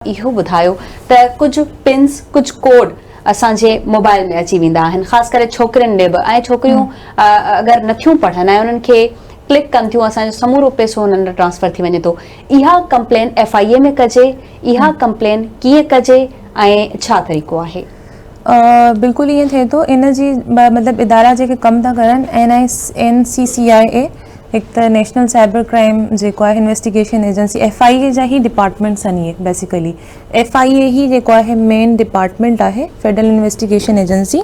اهو ٻڌايو ته ڪجهه پنس ڪجهه ڪوڊ اسان جي موبائل ۾ اچي ويندا آهن خاص ڪري ڇوڪرين ڏي به ۽ ڇوڪريون اگر نٿيون پڙهن ۽ انهن کي ڪلڪ ڪن ٿيون اسان جو سمورو پيسو انهن ڏانهن ٽرانسفر ٿي وڃي ٿو اها ڪمپلين ايف I اي ۾ ڪجي اها ڪمپلين ڪيئن ڪجي ۽ ڇا طريقو آهي؟ بلڪل ائين ٿئي ٿو ان جي مطلب ادارا جيڪي ڪم ٿا ڪرن N I N C C I A هڪ ته نيشنل سائبر ڪرائيم جيڪو آهي انويسٽيگيشن ايجنسي ايف I اي جا هي ڊپارٽمينٽس آهن اهي بيسيڪلي ايف I اي هي جيڪو آهي مين ڊپارٽمينٽ آهي فيڊرل انويسٽيگيشن ايجنسي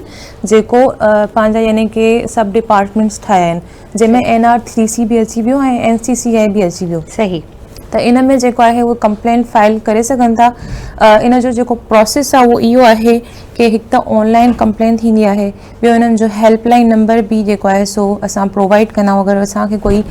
جيڪو پنهنجا يعني ڪي سب ڊپارٽمينٽس ٺاهيا آهن جنهن ۾ اين آر ٿري سي به اچي ويو ۽ اين سي سي آء به اچي ويو صحيح ته ان ۾ جيڪو آهي اهو ڪمپلينٽ فائل ڪري سگهن ٿا ان جو جيڪو پروسيس آهي اهو اهو آهي ڪي هڪ ته آن لائن ڪمپلين ٿيندي آهي ٻيو انهن جو هيلپ لائن نمبر به جيڪو آهي سو اسان پرووائيڊ ڪندا آهيون اگر اسان کي ڪوئي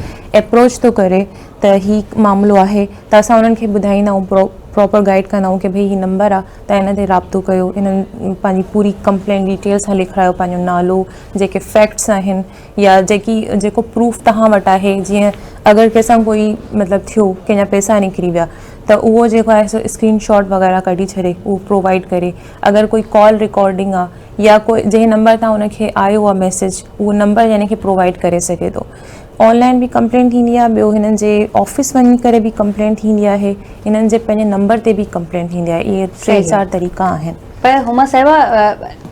اپروچ ٿو ڪري ته هي معاملو آهي ته اسان انهن کي ٻڌائيندا آهيون پراپر گائيڊ ڪندا آهيون ڪي ڀئي هي نمبر آهي ته هن تي رابطو ڪيو انهن پنهنجي پوري ڪمپلين ڊيٽيل سان لکرايو پنهنجو نالو جيڪي فيڪٽس آهن يا جيڪي جيڪو پروف توهان وٽ آهي جيئن اگر ڪنهن سان ڪوئي مطلب ٿيو ڪنهن جا پئسا نڪري ويا ته اهو جيڪو آهي سو اسڪرين شاٽ وغيره ڪڍي ڇڏي اهو پرووائيڊ ڪري اگر ڪوئي ڪال رڪارڊنگ آهي يا ڪو جنهن نمبر تان ان کي آيو آ ميسيج اهو نمبر يعني کي پرووائيڊ ڪري سگهي ٿو آن لائن به ڪمپلين ٿيندي آ ٻيو هنن جي آفيس وڃي ڪري به ڪمپلين ٿيندي آهي هنن جي پنهنجي نمبر تي به ڪمپلين ٿيندي آهي اهي ٽي چار طريقا آهن. پر هما صاحبه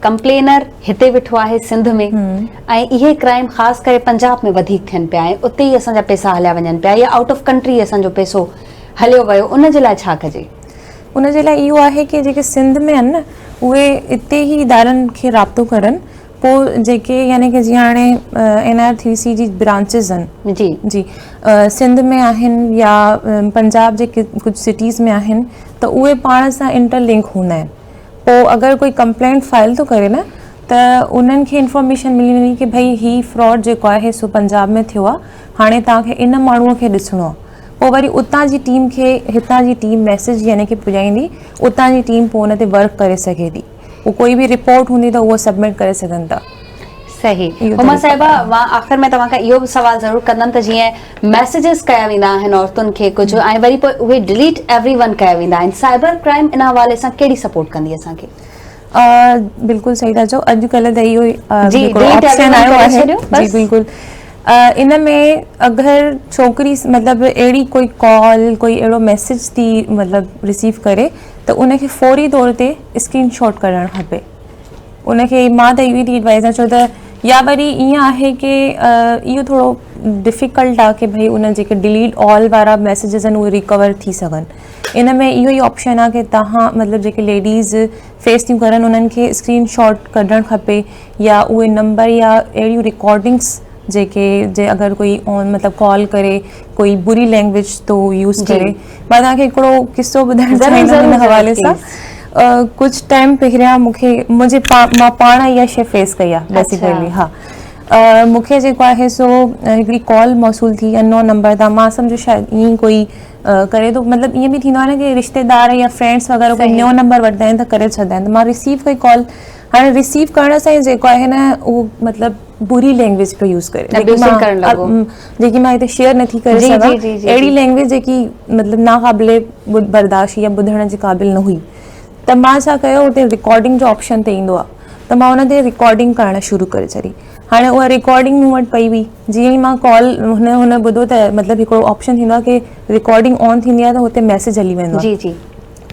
ڪمپلينر هتي ويٺو آهي سنڌ ۾ ۽ اهي ڪرائيم خاص ڪري پنجاب ۾ وڌيڪ ٿين پيا ۽ اتي ئي اسان جا پيسا هليا وڃن پيا يا آئوٽ آف ڪنٽري اسان جو پيسو هليو ويو ان جي لاء ڇا ڪجي؟ ان جي لاء اهو آهي ڪي جيڪي سنڌ ۾ آهن نه اهي اتي ئي ادارن کي رابطو ڪرن پوء جيڪي يعني ڪي جيئن هاڻي اين آر ٿري سي جي برانچز آهن جي جي سنڌ ۾ آهن يا پنجاب جي ڪجهه سٽيز ۾ آهن ته اهي پاڻ سان انٽر لنڪ هوندا آهن پوء اگر ڪوئي ڪمپلينٽ فائل ٿو ڪري نه ته انهن کي انفارميشن ملي وڃي ڪي ڀئي هي فراڊ جيڪو آهي سو پنجاب ۾ ٿيو آهي هاڻي توهان کي ان ماڻهوء کي ڏسڻو آهي پوء وري اتان جي ٽيم کي هتان جي ٽيم ميسيج يعني ڪي پڄائيندي اتان جي ٽيم پوء ان تي ورڪ ڪري سگهي ٿي پوء ڪوئي به رپورٽ هوندي ته اهو سبمٽ ڪري سگهن ٿا. صحيح هما صاحبه مان آخر ۾ توهان کان اهو به سوال ضرور ڪندم ته جيئن ميسيجز ڪيا ويندا آهن عورتن کي ڪجهه ۽ وري پوء اهي ڊليٽ ايوري ون ڪيا ويندا آهن سائبر ڪرائم ان حوالي سان ڪهڙي سپورٽ ڪندي اسان کي؟ بلڪل صحيح ٿا چئو اڄ ڪلهه ته اهو هڪڙو آپشن آيو آهي جي بلڪل ان ۾ اگر ڇوڪري مطلب اهڙي ڪوئي ڪال ڪوئي اهڙو ميسيج ٿي مطلب رسيو ڪري ته ان کي فوري طور تي اسڪرين شاٽ ڪرڻ کپي ان کي مان ته اهو ئي ٿي ايڊوائز ڏيان ڇو ته يا وري ائين آهي ڪي اهو ٿورو ڊفيڪلٽ آهي ڪي ڀئي ان جيڪي ڊليٽ آل وارا ميسيجز آهن اهي ريڪور ٿي سگهن ان ۾ اهو ئي آپشن آهي ڪي توهان مطلب جيڪي ليڊيز فيس ٿيون ڪرن انهن کي اسڪرين شاٽ ڪڍڻ کپي يا اهي نمبر يا اهڙيون رڪارڊنگس جيڪي جي اگر ڪوئي آن مطلب ڪال ڪري ڪوئي بري لينگويج ٿو يوز ڪري مان توهان کي هڪڙو قصو ٻڌائڻ چاهيندم ان حوالي سان ڪجهه ٽائيم پهريان مون کي منهنجي مان پاڻ اها شي فيس ڪئي آهي بيسيڪلي ها مون کي جيڪو آهي سو هڪڙي ڪال موصول ٿي انون نمبر تان مان سمجهو شايد ائين ڪوئي ڪري ٿو مطلب ائين به ٿيندو آهي نه ڪي رشتيدار يا فرينڊس وغيره ڪوئي نيو نمبر وٺندا آهن ته ڪري ڇڏندا آهن ته مان رسيو ڪئي ڪال هاڻي رسيو ڪرڻ سان ئي جيڪو آهي نه اهو مطلب بري لينگويج پيو يوز ڪري جيڪي مان هتي شيئر نٿي ڪري سگهان اهڙي لينگويج جيڪي مطلب ناقابل برداشت يا ٻڌڻ جي قابل نه هئي ته مان ڇا ڪيو اتي رڪارڊنگ جو آپشن تي ايندو آهي ته مان ان تي رڪارڊنگ ڪرڻ شروع ڪري ڇڏي هاڻي اها رڪارڊنگ مون وٽ پئي هئي جيئن ئي مان ڪال هن هن ٻڌو ته مطلب هڪڙو آپشن ٿيندو آهي ڪي رڪارڊنگ آن ٿيندي آهي ته هتي ميسج هلي ويندو آهي جي جي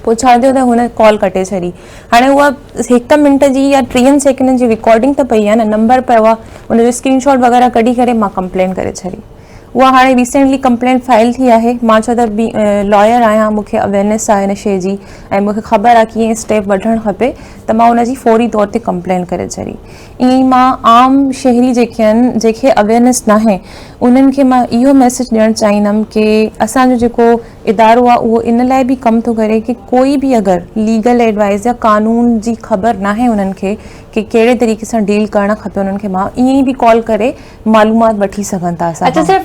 پوء ڇا ٿيو ته هن ڪال ڪٽي ڇڏي هاڻي اها هڪ منٽ جي يا ٽيهن سيڪنڊن جي رڪارڊنگ ته پئي آهي نه نمبر پيو آهي ان جو اسڪرين شاٽ وغيره ڪڍي ڪري مان ڪمپلين ڪري ڇڏي اها هاڻي ريسينٽلي ڪمپلينٽ فائل ٿي آهي مان ڇو ته لائر آهيان مون کي اويئرنيس آهي ان شي جي ۽ مون کي خبر آهي ڪيئن اسٽيپ وٺڻ کپي ته مان ان جي فوري طور تي ڪمپلينٽ ڪري ڇڏي ائين ئي مان عام شهري جيڪي آهن جيڪي اويئرنيس ناهي انهن کي مان اهو ميسيج ڏيڻ چاهيندم ڪي اسان جو جيڪو ادارو آهي اهو ان لاء به ڪم ٿو ڪري ڪي ڪوئي به اگر ليگل ايڊوائس يا قانون جي خبر ناهي انهن کي ڪي ڪهڙي طريقي سان ڊيل ڪرڻ کپي انهن کي مان ائين ئي به ڪال ڪري معلومات وٺي سگهن ٿا اسان اچا کان. صرف